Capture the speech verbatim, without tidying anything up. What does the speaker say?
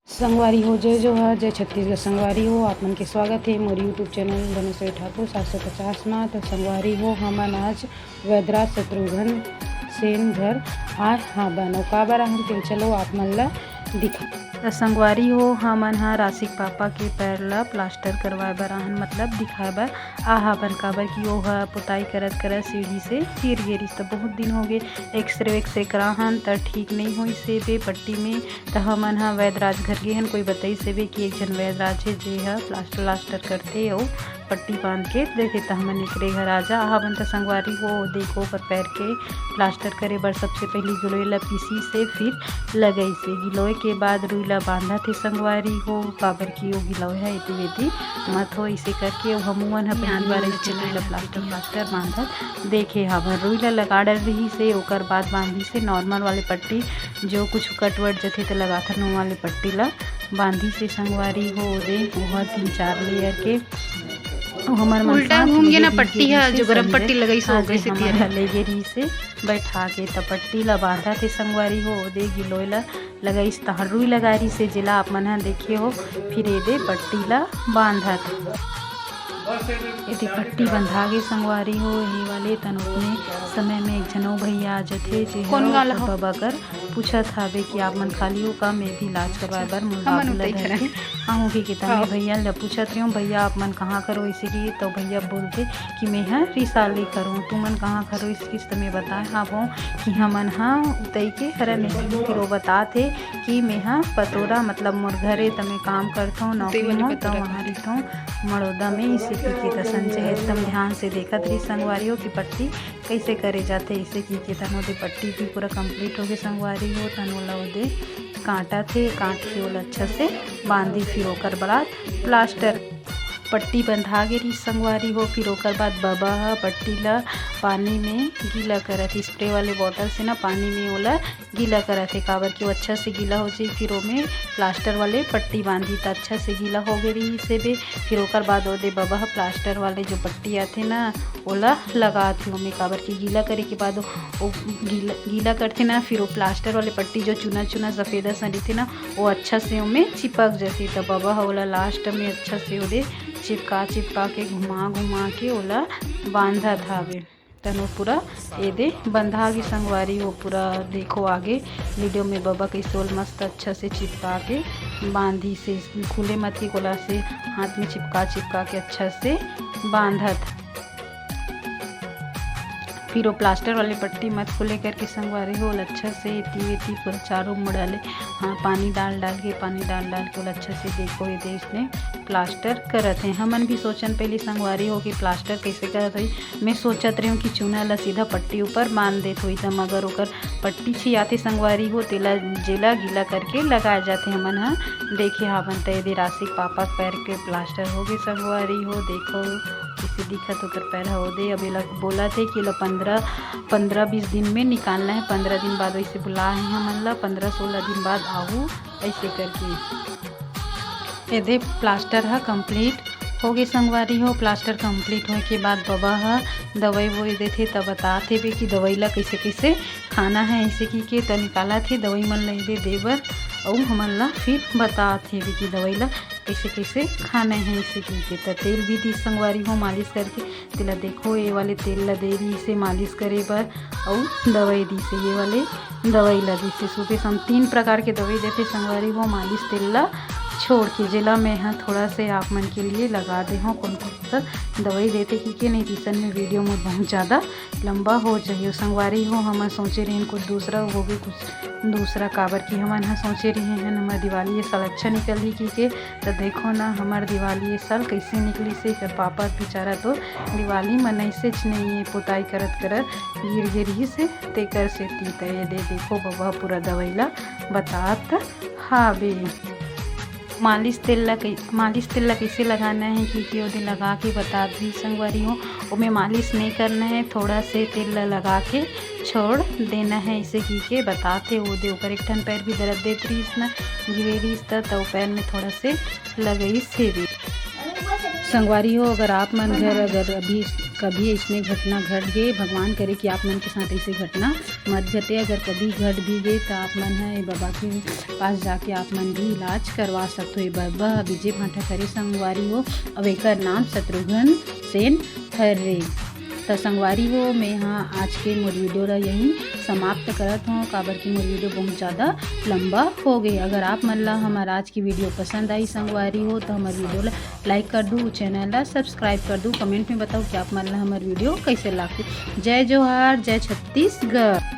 संगवारी हो, जय जोहार, जय छत्तीसगढ़। संगवारी हो, आप मन के स्वागत हे मोर YouTube चैनल धनेश्वरी ठाकुर सात सौ पचास मा। तो संगवारी हो, हमन आज वैदराज शत्रुघ्न सेन घर आए हाबन। अउ काबर आहन, तेल चलो आप मन ला दिखा। त संगवारी हो, हमन ह राशिक पापा के पैर ला प्लास्टर करवाए बर आहन, मतलब दिखाए बर आ हाबन, काबर कि ओह पुताई करत करत सीढ़ी से गिर गे रिहिस। त बहुत दिन हो गे, एक्सरे वेक्सरे कराहन त ठीक नइ होइस हे बे पट्टी में। त हमन ह वैदराज घर गे हन, कोई बताइस हे बे कि एक झन वैदराज हे जे ह प्लास्टर व्लास्टर करथे अउ पट्टी बांध के देथे, त हमन एकरे घर आ जा। आ हाबन त संगवारी हो, देखो ओकर पैर के प्लास्टर करे बर सबसे पहिली गिलोय ला पीसिस हे, फिर लगाइस हे। गिलोय के बाद रुई ला बांधत हे संगवारी हो, काबर कि ओ गिलोय ह एती वेती मत हो। इसे करके ओ हमू मन ह पहिली बार अइसे रुई ला प्लास्टर प्लास्टर बांधत देखे हाबन। रुई ला लगा डर रिहिस हे, ओकर बाद बांधिस हे नॉर्मल वाले पट्टी, जो कुछ कट वट जथे त लगाथन ओ वाले पट्टी ला बांधिस हे संगवारी हो। दे ओह तीन चार लेयर के, ओ हमर मन उल्टा साथ घूम गे ना लेगे पट्टी ह, रिहिस हे, जो गरम संजय पट्टी लगाइस हो आज गइस हे हमर तिहा। ह लेगे रिहिस हे बैठा के, त पट्टी ला बांधत हे संगवारी हो। दे गिलोय ला लगाइस, तहां रुई लगा रिहिस हे, जेला आप मन ह देखे हो, फिर एदे पट्टी ला बांधत। एदे पट्टी बंधा गे संगवारी हो, एही वाले तन ओतने समय में एक झन अउ भैया आ जथे, जे ह कौन गाँव ला हो? बबा कर पूछत हाबे कि आप मन खाली हो का, मैं भी इलाज करवाए बर मोर हमन बाबू ला उतई धर के हरन। आहूं कि कितने हाँ। भैया ल पूछत रहियो, "भैया आप मन कहाँ कर हो?" इसे कि तो भैया बोलथे कि मैं ह रिसाली कर हूँ, तुमन कहाँ कर हो? इसे कि तो मैं बताए हाबो कि हमन ह उतई के हरन। इसे कि फिर वो बतात हे कि मैं ह पतोरा, मतलब मोर घर हे, त मैं काम करथों, उतई नौकरी वाले में, त पतोरा वहाँ रहिथों मड़ौदा में। इसे कि, कि त संजय एकदम ध्यान से देखत रहिस संगवारी हो कि पट्टी कइसे करे जाथे। इसे कि, कि तनो दे पट्टी भी पूरा complete हो गे संगवारी हो, तनो ला ओदे कांटत हे, कांट के ओला अच्छा से बांधी, फिर ओकर बाद प्लास्टर पट्टी बंधा गे रिहिस संगवारी हो। फिर ओकर बाद बबा ह पट्टी ला पानी में गीला करत हे, स्प्रे वाले बॉटल से ना पानी में ओला गीला करत हे, काबर कि वो अच्छा से गीला हो जाही। फिर ओमे प्लास्टर वाले पट्टी बांधी, त अच्छा से गीला हो गे रिहिस हे बे। फिर ओकर बाद ओदे बबा ह प्लास्टर वाले जो पट्टी आथे ना, ओला लगात हे ओमे, काबर कि गीला करे के बाद ओ, ओ गीला, गीला करथे ना, फिर वो प्लास्टर वाले पट्टी जो चुना चुना सफेद असन रहिथे ना, वो अच्छा से ओमे चिपक जथे। त बबा ह ओला लास्ट में अच्छा से ओदे चिपका चिपका के, घुमा घुमा के ओला बांधत हावे। तनो पूरा एदे बंधा गे संगवारी हो। पूरा देखो आगे वीडियो में बबा कइसे ओला मस्त अच्छा से चिपका के बांधिस हे, खुले मत ही, ओला से हाथ में चिपका चिपका के अच्छा से बांधत। फिर वो प्लास्टर वाले पट्टी मत खुले करके संगवारी हो, ओला अच्छा से एती वेती पूरा चारों मुड़ा ले, हाँ, पानी डाल डाल के, पानी डाल डाल के ओला अच्छा से, देखो, एदे इसने प्लास्टर करत हे। हमन भी सोचन पहली संगवारी हो कि प्लास्टर कइसे करत होही। मैं सोचत रहेंव कि चूना ला सीधा पट्टी ऊपर बांध देत होही, त मगर ओकर पट्टी छियाथे संगवारी हो, तेला, जेला गीला करके लगाए जाथे। हमन ह देखे हावन, त एदे राशिक पापा के पैर के प्लास्टर हो गे संगवारी हो। देखो, कइसे दिखत ओकर पैर ह ओदे। अब एला बोलत हे कि एला पंद्रह, पंद्रह बीस दिन में निकालना हे। पंद्रह दिन बाद वइसे बुलाए हे हमन ला, पंद्रह सोलह दिन बाद आहू, अइसे करके। एदे प्लास्टर ह complete हो गे संगवारी हो। प्लास्टर complete होए के बाद बबा ह दवाई ववाई देथे, त बतात हे बे कि दवाई ला कइसे कइसे खाना हे, अइसे कहिके त निकालत हे दवाई मन ला एदे दे बर, अउ हमन ला फिर बतात हे बे कि दवाई ला कइसे कइसे खाना हे, अइसे कहिके। त तेल भी दिस संगवारी हो मालिश करके, तेला देखो, ये वाले तेल ला दे दिस हे मालिश करे बर, अउ दवाई दिस हे, ये वाले दवाई ला दिस हे। सुबह शाम तीन प्रकार के दवाई देथे संगवारी हो, मालिश तेल ला छोड़ के, जेला मैं ह थोड़ा से आप मन के लिए लगा दे हूँ, कौन कौन सा दवाई देथे कि के नहीं, तीसन में वीडियो में बहुत ज़्यादा लंबा हो जाही। संगवारी हो, हमन सोचे रहेन कुछ दूसरा, वो भी कुछ दूसरा, काबर कि हमन ह सोचे रहे हन हमर दिवाली ये साल अच्छा निकलही कहिके। त देखो ना, हमर दिवाली ये साल कइसे निकलिस हे। एकर पापा बेचारा तो दिवाली मनाइसेच नइ हे, पोताई करत करत गिर गे रिहिस हे, तेकर सेती। त एदे देखो, बबा पूरा दवाई ला बतात हाबे। मालिश तेल ला कइ-, मालिश तेल ला कइसे लगाना हे कहिके ओदे लगा के बतात दिस संगवारी हो। ओमे मालिश नइ करना हे, थोड़ा से तेल ला लगा के छोड़ देना हे, अइसे कहिके बतात हे। ओदे ओकर एक ठन पैर भी दरद देत रिहिस ना, गिरे रिहिस त, त ओ पैर में थोड़ा से लगाइस हे बे। संगवारी हो, अगर आप मन घर अगर अभी कभी अइसने घटना घट गे, भगवान करे कि आप मन के साथ अइसे घटना मत घटे। अगर कभी घट भी गे, त आप मन ह ए बाबा के पास जाके आप मन भी इलाज करवा सकथो। ए बाबा ह बीजे भांठा करे संगवारी हो, अउ एकर नाम शत्रुघ्न सेन हरे। त संगवारी हो, मैं ह आज के मोर वीडियो ला यहीं समाप्त करत हौं, काबर कि मोर वीडियो बहुत ज़्यादा लंबा हो गए। अगर आप मन ला हमर आज की वीडियो पसंद आई संगवारी हो, तो हमर वीडियो ला लाइक कर दू, चैनल ला सब्सक्राइब कर दू। कमेंट में बताओ कि आप मन ला हमर वीडियो कैसे लागथे। जय जोहार, जय छत्तीसगढ़।